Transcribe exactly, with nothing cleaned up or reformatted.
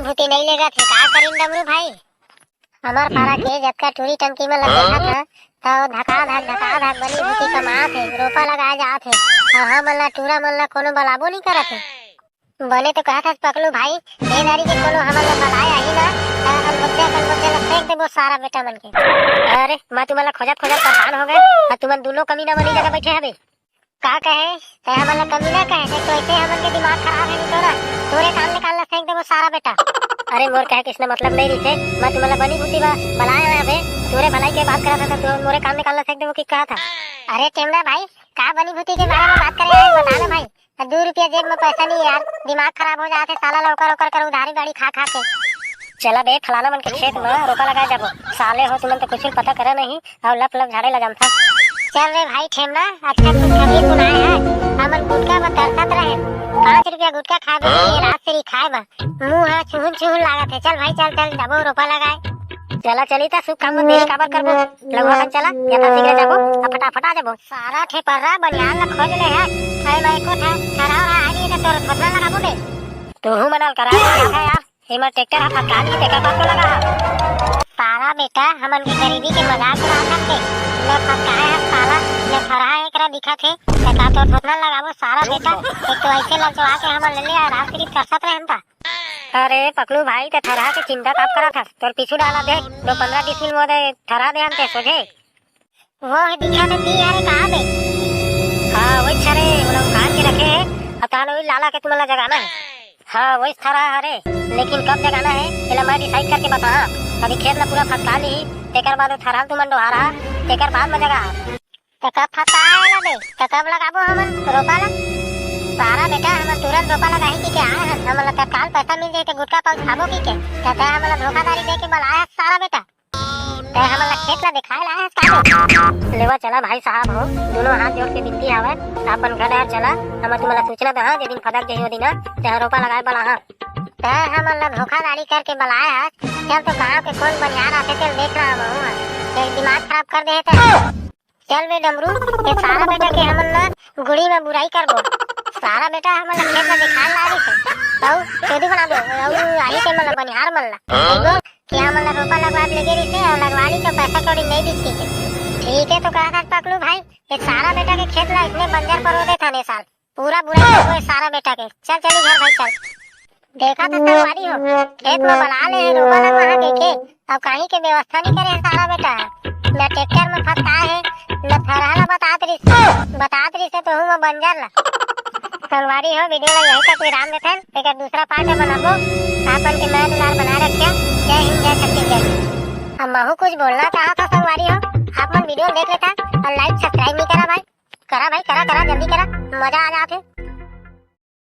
भूती नहीं लेगत हे, का करिन डमरू भाई? हमर पारा के जतका टूरी टंकी में लग देखत हे, त धका धक, धका धक बनी भूती कमात हे, रोपा लगाए जात हे। अउ हमन ला टूरा मन ला कोनो बलाबो नहीं करत हे। बने तो कहत हस पकलू भाई, ए दारी के कोनो हमन ला बलाए आही ना, त अनबुद्धे, अनबुद्धे ला फेंक देबो सारा बेटा मन के। अरे, मैं तुमन ला खोजत, खोजत परेशान हो गए, अउ तुमन दोनों कमीना मन ई जगह बैठे हवे। का कहे? तै हमन ला कमीना कहे, देख तो ऐसे हमन के दिमाग खराब है नहीं तो ना, तोरे कान निकाल ला फेंक देबो सारा बेटा। अरे मोर कहे किसने मतलब नहीं रहिसे, मैं तुमन ला बनी भूती बा, बलाए हवे, तोरे भलाई के बात करत था, तू मोरे कान निकाल ला फेंक देबो की कहत था? अरे टेमना भाई, का बनी भूती के बारे में बात करे है, बता ना भाई। दू रुपया जेब में पैसा नहीं यार, दिमाग खराब हो जात हे साला ला ओकर ओकर कर उधारी गाड़ी खा खा के। चला बे फलाना मन के खेत में रोपा लगाए जाबो। साले हो तुमन तो कुछ पता करे नहीं, अउ लप लप झाड़े ला जानथा। चल रे भाई ठेमना, अच्छा कुछ खबरी सुनाए है। हमन गुटखा में तरसत रहे, पाँच रुपया गुटखा खाए बर मिले, राजश्री खाए बर। मुंह ह चुहुन चुहुन लागत हे। चल भाई चल चल जाबो रोपा लगाए। चला चली ता शुभ काम में देरी काबर करबो। लघुआ बन चला, यथा शीघ्र जाबो, अब फटाफट आ जाबो। सारा ठेपर्रा बनियान ला खोज ले है। अरे मैं को था, ठहराव रहा है नहीं तो तोर थोथना लगाबो बे। तू हूं मनाल करा, क्या था यार? एमा ट्रैक्टर हा फटका दी, तेकर बात को लगा हा। सारा बेटा, हमन के गरीबी के मजाक उड़ात हन ते। ले फटकाए हा साला, ले फरहा एकरा दिखत हे, तेका तोर थोथना लगाबो सारा बेटा। एक तो ऐसे ललचवा के हमन ले ले आ, रात सिर्फ करसत रहन ता। अरे पकलू भाई, ते थरहा के चिंता काप करत हस? तोर पीछू डाला देख, दो पंद्रह डिसमिल मोदे थरहा दे हन ते सोझे। वो है दिखा दे ती यारे कहाँ बे? हाँ, वही छरे, वो लोग काट के रखे हैं, अब तान वही लाला के तुमला जगाना है। हाँ, वही थरहा हरे, लेकिन कब जगाना है, एला मैं डिसाइड करके बता। अभी खेत ला पूरा फटका ली, तेकर बाद वो थरहा तुमन डोहारा, तेकर बाद में जगा। ते कब फटका आए ला बे? ते कब लगाबो हमन रोपा ला? सारा बेटा, हमन तुरंत रोपा लगाही कि के आए हन, हमन ला तत्काल पैसा मिल जाए ते गुटखा पाउच खाबो कि के? ते, ते हमन ला धोखाधड़ी दे के बलाए हस सारा बेटा। ते हमन ला खेत ला दिखाए ला आए हस का बे? लेवा चला भाई साहब हो, दोनों हाथ जोड़ के विनती हावय, अपन घर यार चला, हमन तुमन ला सूचना दहा, जे दिन फदक जही ओ दिन, ते रोपा लगाए बलाहा। ते हमन ला धोखाधड़ी करके बलाए हस, चल तो गाँव के कोन बनियार आथे तेल देख रहा हूँ, एक दिमाग खराब कर दे हे ते। चल बे डमरू, ये सारा बेटा के हमन ला गुड़ी में बुराई करबो। सारा बेटा हमन ला खेत में दिखाए ला रही से। अउ चोदी बना दो, अउ आही ते मन ला बनिहार मन ला। देखो कि हमन ला रोपा लगवा लेके रही से अउ लगवा ली तो पैसा कौड़ी नहीं बीच के। ठीक है तो कहा था पकलू भाई, ये सारा बेटा के खेत ला इसने बंजर पर दे था ने साल। पूरा बुराई करबो ये सारा बेटा के। चल चली घर भाई चल। देखा तो संगवारी हो, खेत में बला ले हे रोपा लगवा के, के अब कहीं के व्यवस्था नहीं करे हे सारा बेटा। न ट्रैक्टर में फंसता है, न थरहा ला बतात रिस, बतात रिस है तो हूँ मैं बंजर ला। संगवारी हो, वीडियो ला यही तक विराम देथन, एकर दूसरा पार्ट बनाबो। आपन के मया दुलार बनाए रखिया। जय हिंद, जय छत्तीसगढ़। अब महू कुछ बोलना चाहत हो संगवारी हो, आप मन वीडियो देख लेता और लाइक सब्सक्राइब नहीं करा भाई। करा भाई, करा, करा, जल्दी करा, मजा आ जात हे।